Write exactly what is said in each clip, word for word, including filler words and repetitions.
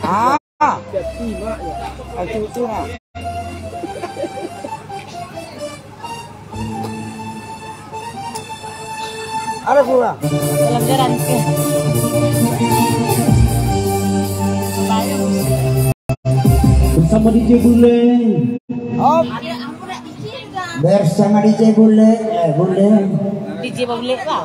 Ah. Ah, tu, tu lah. Ada kurang? Dalam jalan ke? Bersama D J Bule. Op. Bersama D J Bule. Eh, Bule. D J Bule lah.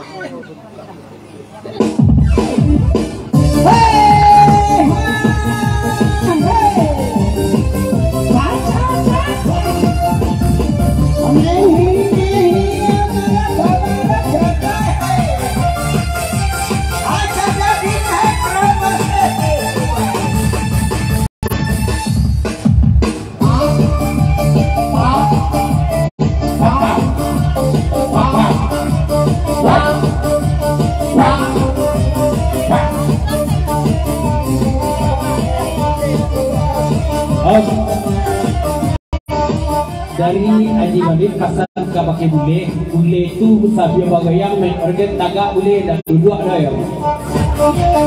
Dari Haji Malik pasan ka pakai bule, bule tu sabia bagayang main organ tagak bule, dak duduak dah yo.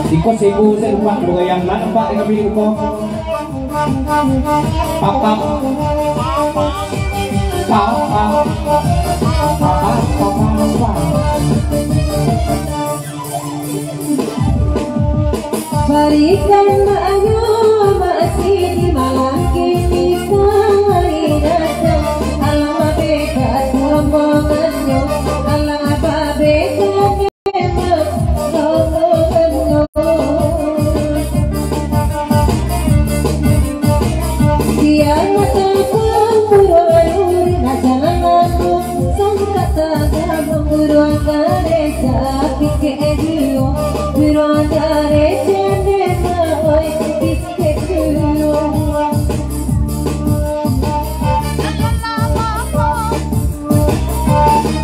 Iko sego se rumah bagayang, ma nampak di kami iko. Papap. Papap. Papap, papap, papap. Barikan maknyo, masih di malam kini kami datang. Alah babebas rombongannyo, alah babebas.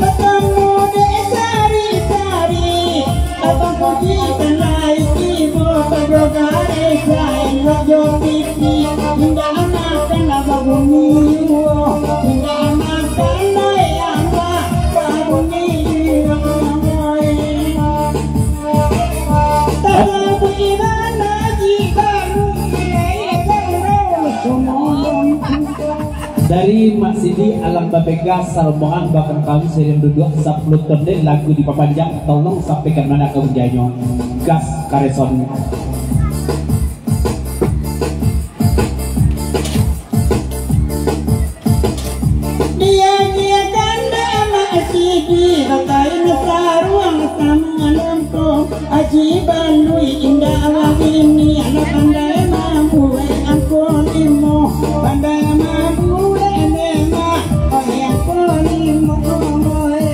Batamu dek sari-sari, abang puji tanai tibo, pado gare sain rajo pipi, indak makan abah bunyi juo, indak makan ayam babunyi juo. Tasabuik iran haji baru, mulai baru, sumulun. Dari Mak Sidi, alah babebas, sarombongan, bahkan kami sering duduak sapuluah ton deh, lagu dipapanjang, tolong sampaikan mana ka unjanyo. Gas kareson. Dia-dia kanda Mak Sidi, bakain saruang samuan lompong. Aji Balui indak lah bini, alah pandai mambuek angko limo, pandai mambuek lima, oi angko limo, oi.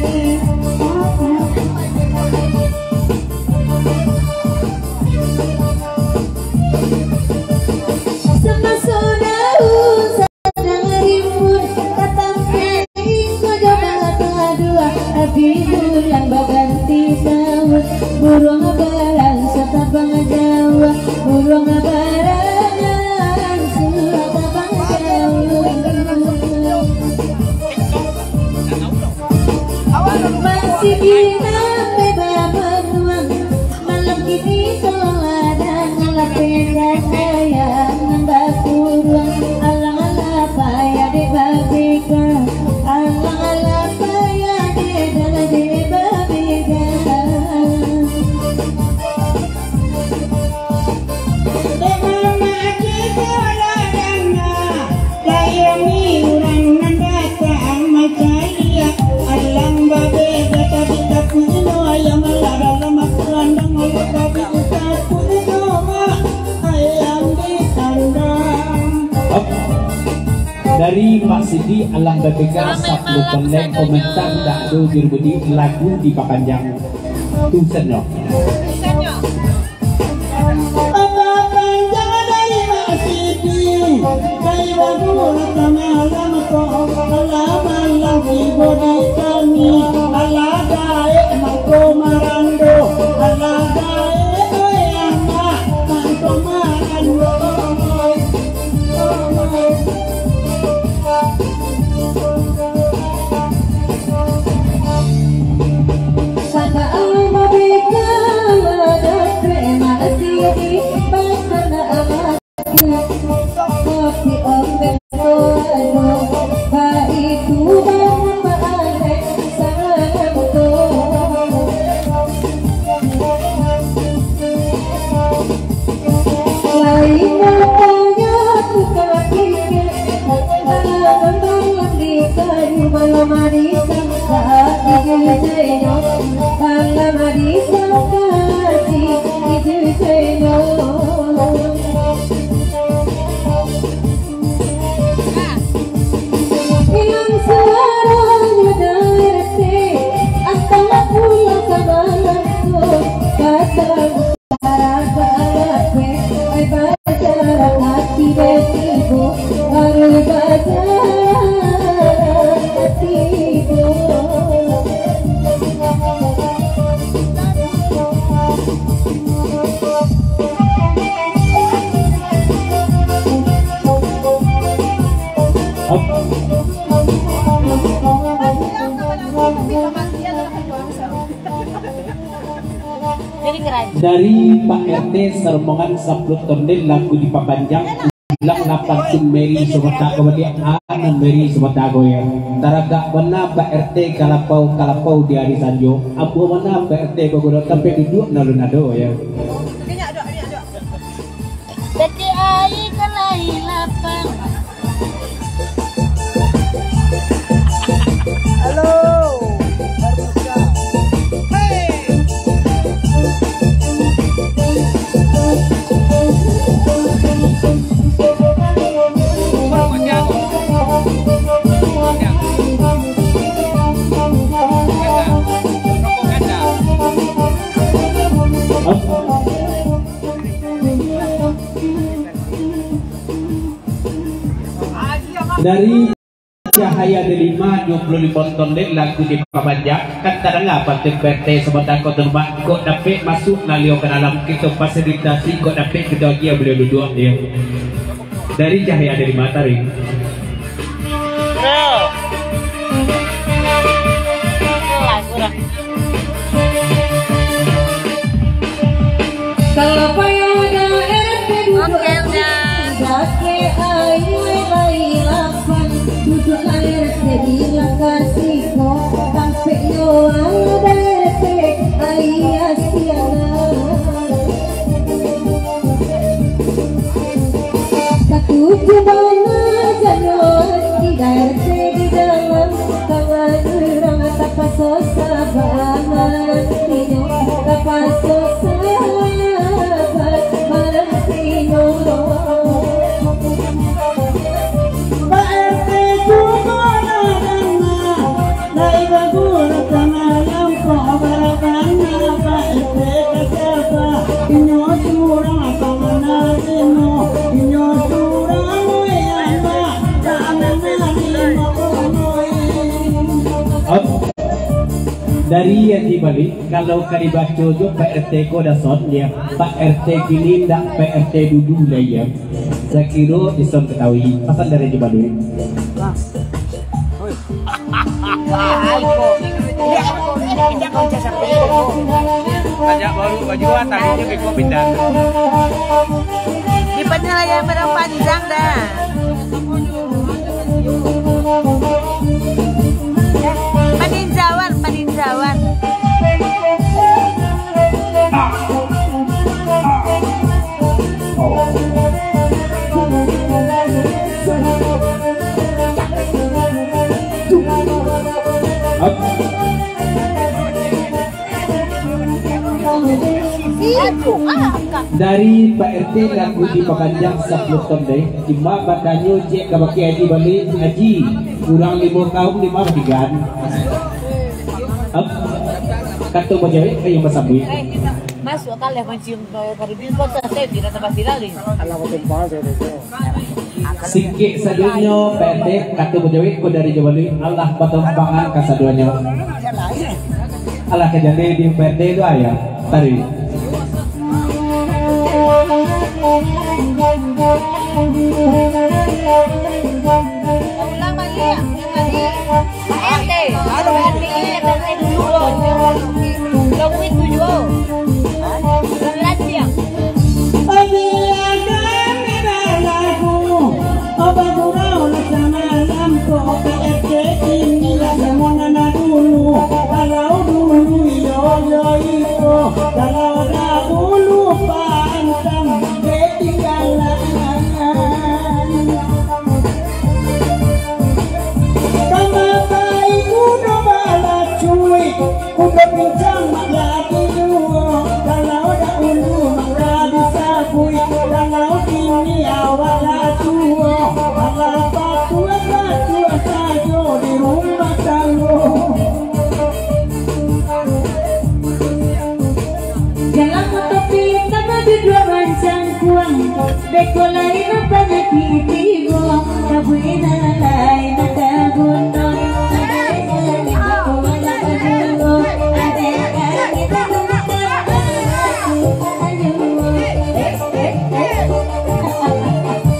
Samaso daun sadang rimbun, katampek inyo jo bala kadua, api bulan baganti taun, buruang barang satabang jauah, buruang barang satabang jauah. Masih di ampe bamanuang, malam kini tolong ladang, alah penda sayang nan bakuruang, alang-alang payah dek babega, alang-alang payah dek, dek babega. Dek mama kito lah danga, lai rami urang nan datang mancaliak. Alang babeda tadi takuik inyo, ayam lah dalam kandang, alah tadi takuik inyo, mak, ayam di kandang. Op. Dari Mak Sidi, alang babega sapuluah ton deh, komentar dak ado juru budi, lagu dipapanjang. Tu sannyo. Apa panjang dari Mak Siti, dari baru tangah malam ko, alah malam tibo di kami, alah gaek mangko marando, alah gaek goyang mangko marando. Sabab Allah mabika lah dapek Mak Siti. Dari Pak R T sarombongan sapuluah tondel laku dipapanjang, bilang lapan tu Mary Sobota ko baliak, anan Mary Sobota ko ya. Taragak bana Pak R T kalapau-kalapau di ari sanjo. Ambo bana Pak R T ko godo tampek duduak nan alun ado ya. Tete ai ka lai lapang. Halo. Hei. Dari Cahaya Delima, duo puluah limo tondel laku dipabanjak, kan tadanga pantun P R T sabanta ko tu, Mak. Kok dapek masuak lalio ka dalam, kito fasilitasi, kok dapek kito agiah baliau duduak, yo. Dari Cahaya Delima, tarik. Bro. Lagu dah. Kalau payah ada R T duduk, oke, udah. Pakai air lai lapan, duduk lah R T di lokasi ko, tampek yo ada R T, ai asiana. Katuju bana janyo ati, R T di dalam, tangan urang tapaso saba manantinyo, tapaso saba manantinyo. Pak R T cubo lah danga. Lai bagulo tangah lampau, barabana Pak R T ka saba. Inyo surang pangana tino, inyo surang wayah, tak manarimo. Ap, dari Haji Balik, kalau ka dibaco jo Pak R T ko dason, ya, Pak R T kini ndak Pak R T dulu lai, ya. Sakiro ison katahui, pasan dari Haji Balik. Ajak baru baju, ah, tadinya beko pindah. Di penilaian barang panjang dah. Eh, paninjauan, paninjauan. Dari Pak R T laku dipapanjang sapuluah tondel, cuma batanyo ciek ka bakeh Haji Balik, Haji, urang limo kaum limo batigan. Ap, kato bajawek, ayo basambuik. Masuk kalah mancium, eh, karibin kota, saya tidak tambah viral ini. Alah, betul banget, saya tahu. Singkek sadonyo, Pak R T, kato bajawek ko dari Jabalui, alah batumpangan kasadonyo. Alah kajaleh di Pak R T tu, ayo. Tarik. Ulang balik, ulang balik. Pak R T, Pak R T dulu, Pak R T dulu. Belum itu juga. Belum latihan. Cangkuang, beko lai nan panyakik tibo, kabuik nan lai nan kabunon.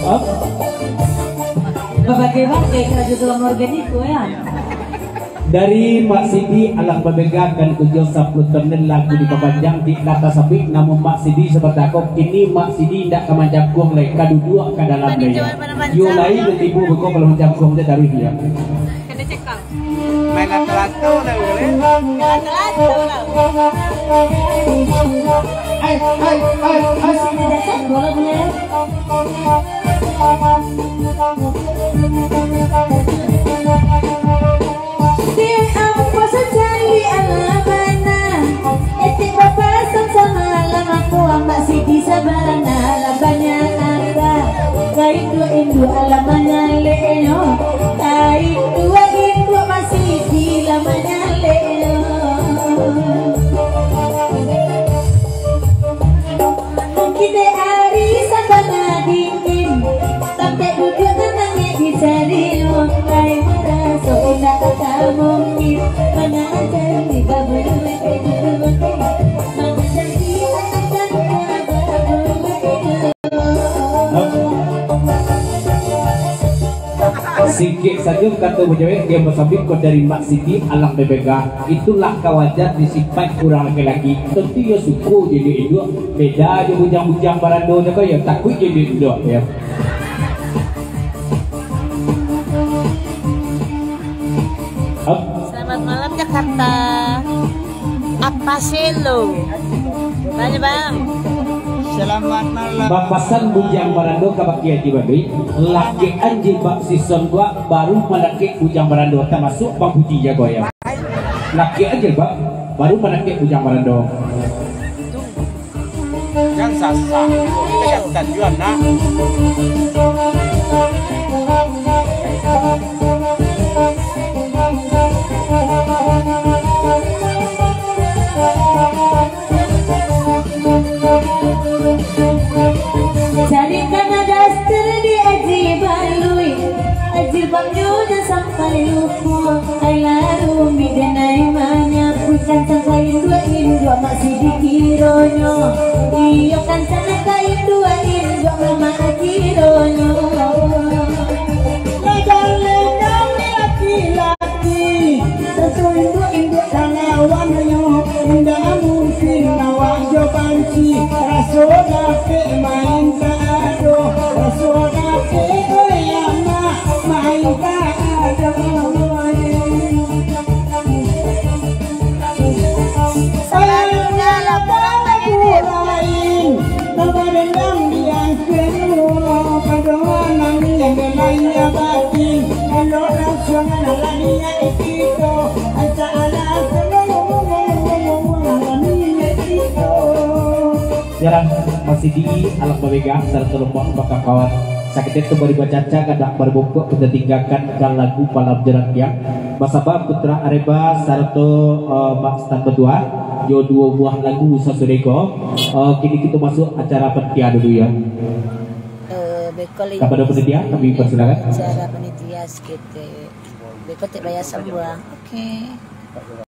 Hah? Babagai-bagai karajo dalam Morgan itu, ya. Dari Mak Sidi alah babegakan ujo sapuluah tahun lagu di Babanjang, di Lata Sabik, namun Mak Sidi sabanta ko, kini Mak Sidi indak ka manjangkuang lai, ka duduak ka dalam lai. Yo lai, nan tibo beko kalau manjangkuang je taruih dia. Main lato-lato dah, boleh? Lato-lato lah. Hai, hai, hai, hai. Sini datang, bola punya. Dek ambo sacali alah bana, etek bapasang samalam, aku amak sidi sabana, lah banyak angga. Kain duo induak alah manyaleknyo, kain duo induak masih di lah manyaleknyo. Kini hari sabana dingin, tampek duduak nan nangih dicari, ai maraso indak ka mungkin, mangancam di babulu. Singkek sajo kato bajawek, dia basambik ko dari Mak Siti Alang Bebega. Itulah kawajar di sipaik urang laki-laki. Tantu iyo suko jo induak-induak. Beda jo bujang-bujang barando tu ko, iyo takuik jo induak-induak, yo. Selamat malam, Jakarta. Apa selo? Tanya, Bang. Selamat malam. Bapasan bujang barando ka baki Haji Badui, lakekan jilbab sison dua, baru malakek bujang barando, tamasuak Bang Puji jago, yo. Lakekan jilbab, baru malakek bujang barando. Jan sasak. Kita jan jua, nak. Carikan daster di Aji Balui, Aji Bang Yuda sampai lupa. Ai larumi denai manyapu, kancang kain dua induak masih dikironyo. Iyo, kancang kain dua induak mamak kironyo. Legang-legang laki-laki, tentu induak-induak kalawannyo, indak mungkin awak jo banci. Raso dapek main ka ado, raso dapek oleh amak main ka ado. Sayangnya lah pala lagu lain, nang barendang di angkrinyo, padoman nang di lainnya batin, kalau langsung anak lagi yang itu, acak anak semua ngomong-ngomong-ngomong-ngomong anak lagi yang itu. Jalan masih di alam babega, sarato lombang bakakawan. Saketek tu bari bacaca, kadak bari bongkok, kita tinggalkan ka lagu Malam Jalan Tiang. Basaba Putra Areba sarato, eh, Mak Stan Batua, jo duo buah lagu sasudah ko. Eh, kini kita masuk acara panitia dulu, ya. Eh, beko lai. Kepada panitia, kami persilakan. Acara panitia saketek. Beko tek bayar sambuang. Oke.